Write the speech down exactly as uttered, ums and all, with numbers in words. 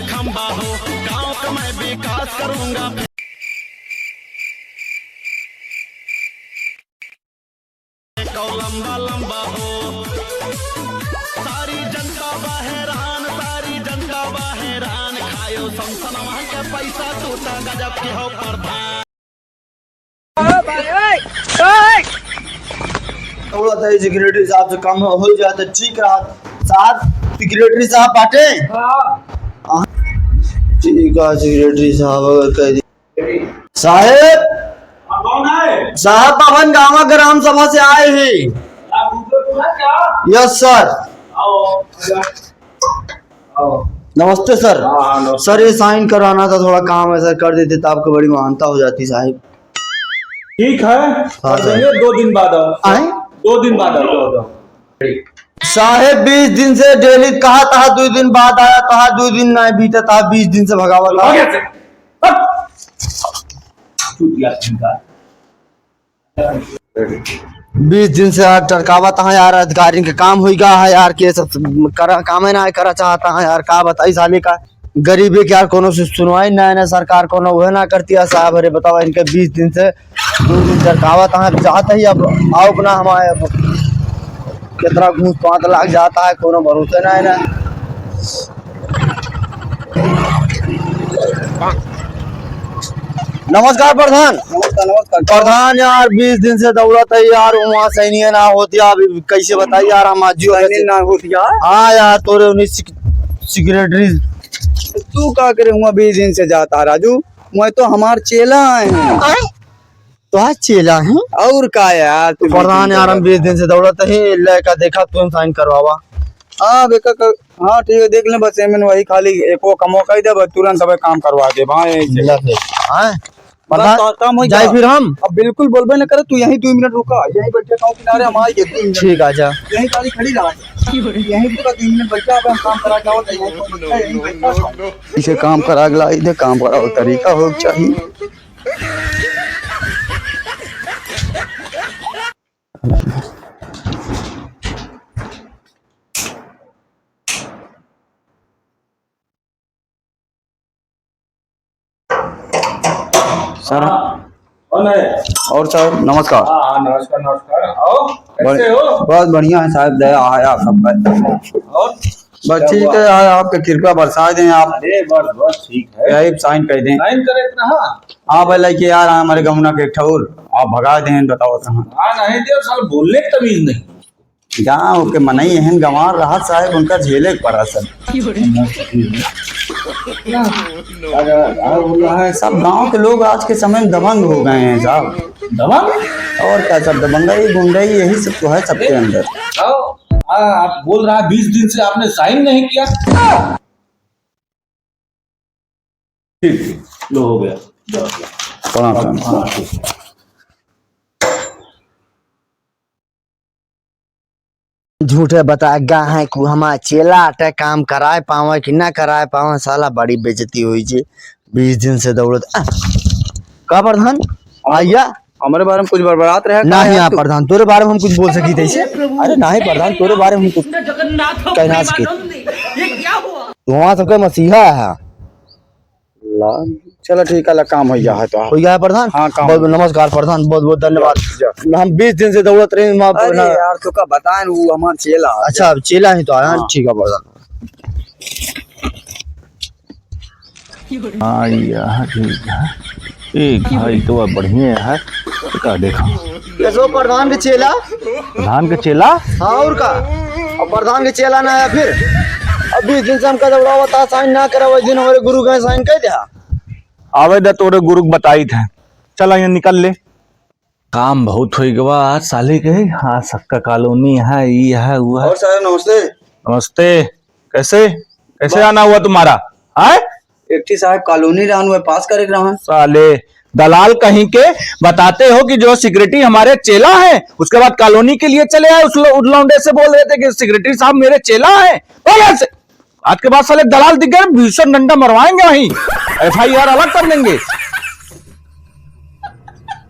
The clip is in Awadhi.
खंबा हो, गांव का मैं विकास करूंगा। को लंबा लंबा हो, सारी जनता बा हैरान, सारी जनता बा हैरान, खायो संसनवा के पैसा, तू तो गजब के हो प्रधान। थोड़ा सा सेक्रेटरी साहब से काम हो जाए तो ठीक रहा। साहब, सेक्रेटरी साहब बाटे? हाँ। हाँ। ठीक है सेक्रेटरी साहब, अगर कह दी। साहेब, हाँ, कौन है? साहब, पवन गांव ग्राम सभा से आए हैं। आप उनको बुला क्या? यस सर। आओ, आओ। नमस्ते सर। हाँ, हाँ, नमस्ते। सर, ये साइन कराना था, थोड़ा काम है सर, कर देते तो आपको बड़ी महानता हो जाती साहेब। ठीक है, हाँ, कर सर। देंगे, दो दिन बाद आओ। आए? दो दिन बाद आओ, दो, दो। साहेब, बीस दिन से डेली कहा था, दो दिन बाद आया था, दो दिन नहीं बीता था, बीस दिन से भगावा था। आगे से। हट। चूतिया कहीं का। बीस दिन से यार टरकावत हाँ यार, अधिकारिन के काम होई गा है यार, के सब करा, कामे ना करा चाहता है यार, का बताई साले का गरीबी के यार, कोनो से सुनवाई ना है ना सरकार, कोनो उहे ना करती है साहब। अरे बताओ, इनके बीस दिन से दो दिन टरकावत हाँ, चाहते ही अब आओ अपना हमारे अब कितना घूस पात लाग जाता है, कोनो भरोसे ना है ना। नमस्कार प्रधान। नमस्कार, नमस्कार। प्रधान यार, बीस दिन से दौड़त है यार, वहाँ सही नहीं है ना होती, अब कैसे बताई यार, हम आज सही नहीं ना होती यार। हाँ यार, तोरे उन्हीं सिक-, सेक्रेटरी। तू का करे हुआ बीस दिन से जाता है राजू, मैं तो हमार चेला आए हैं। आए? तो आज चेला है? और का यार, तू प्रधान यार, हम बीस दिन से दौड़त है, लड़का देखा, तू साइन करवावा। हाँ, बेका कर, हाँ, ठीक है, देख ले, बस एमन वही खाली एको कमो कह दे, बस तुरंत सब काम करवा दे, भाई, ऐसे। ला फिर। हाँ? बस प्रधान, तो काम हो जाए गया। फिर हम? अब बिल्कुल बोलबे न करे, तू यहीं दो मिनट रुका, यहीं बैठे गाँव किनारे, हम आए दो मिनट। ठीक, आजा। यहीं गाड़ी खड़ी रहा, यहीं रुका, दो मिनट बैठा, अब हम काम करा के आवत, यहीं बैठा, यहीं बैठा। इसे काम करा के लाई दे, काम करा तरीका हो चाहिए। सर। हाँ, कौन है? और सर, नमस्कार। हाँ, हाँ, नमस्कार, नमस्कार। आओ, कैसे हो? बस बढ़िया है साहब, दया है आप सब पर। और? बस क्या ठीक हुआ? है यार, आपके कृपा बरसा दें आप। अरे बस, बस ठीक है। यही साइन कर दें। साइन करे इतना, हाँ। हाँ भाई, लेके यार, हमारे गमुना के एक ठौर, आप भगा दें, बताओ तो। हाँ, नहीं दे, साला बोलने की तमीज नहीं। गाँव के मनई एहन गंवार रहा साहेब, उनका झेले के पड़ा सब। क्या बोल रहा है? सब गाँव के लोग आज के समय में दबंग हो गए हैं साहब। दबंग? और क्या, सब दबंगई, गुंडई, यही सब तो है सबके अंदर। आओ, आ, आप बोल रहा है बीस दिन से आपने साइन नहीं किया। ठीक, ठीक, लो हो गया। प्रणाम, प्रणाम। हाँ, ठीक। झूठे बता गा है कि हमार चेला अटे, काम कराए पावे कि ना कराए पावे, साला बड़ी बेइज्जती हुई जी। बीस दिन से दौड़त, आ, का प्रधान? आइया। हमरे बारे में कुछ बड़बड़ात रहे का नहीं यार आप तू? प्रधान, तोरे बारे में हम कुछ बोल सकी थे इसे? अरे नहीं प्रधान, तोरे बारे में हम कुछ कहना सकी। ये क्या हुआ? तू हमारा सबके मसीहा है। ला, चलो ठीक है, ला काम हो गया है तो। हो गया है प्रधान? हाँ, काम बहुत हो गया। नमस्कार प्रधान, बहुत बहुत धन्यवाद। जा। हम बीस दिन से दौड़त रहे, हम आप अरे ना यार, तो का बताएं, वो हमार चेला है। अच्छा, अब चेला ही तो आया, हाँ। ठीक है प्रधान। हाँ, यह ठीक है। एक भाई तो अब बढ़िया है, तो का देखा? कैसो प्रधान के चेला? प्रधान के चेला? हाँ, और का? अब प्रधान के चेला ना आया फिर? अब बीस दिन से हमका दौड़ावा था, साइन ना करा, वही दिन हमारे गुरु गए साइन कर दिया। आवे दा तोरे गुरु के बताई थे। चला यहाँ निकल ले। काम बहुत होई गवा आज साले के। हाँ, सक्का कॉलोनी है, ई है, वो है। और साहब नमस्ते। नमस्ते। कैसे, कैसे बस। आना हुआ तुम्हारा? हाँ? एक ठी साहब कॉलोनी रहन हुए पास करे के रहन। साले दलाल कहीं के, बताते हो कि जो सेक्रेटरी हमारे चेला है, उसके बाद कॉलोनी के लिए चले आए, उस लो-, उस लौंडे से बोल रहे थे कि सेक्रेटरी साहब मेरे चेला है। बोल यहाँ से। आज के बाद साले दलाल दिख गए, भीषण डंडा मरवाएंगे वहीं, एफ आई आर अलग कर लेंगे।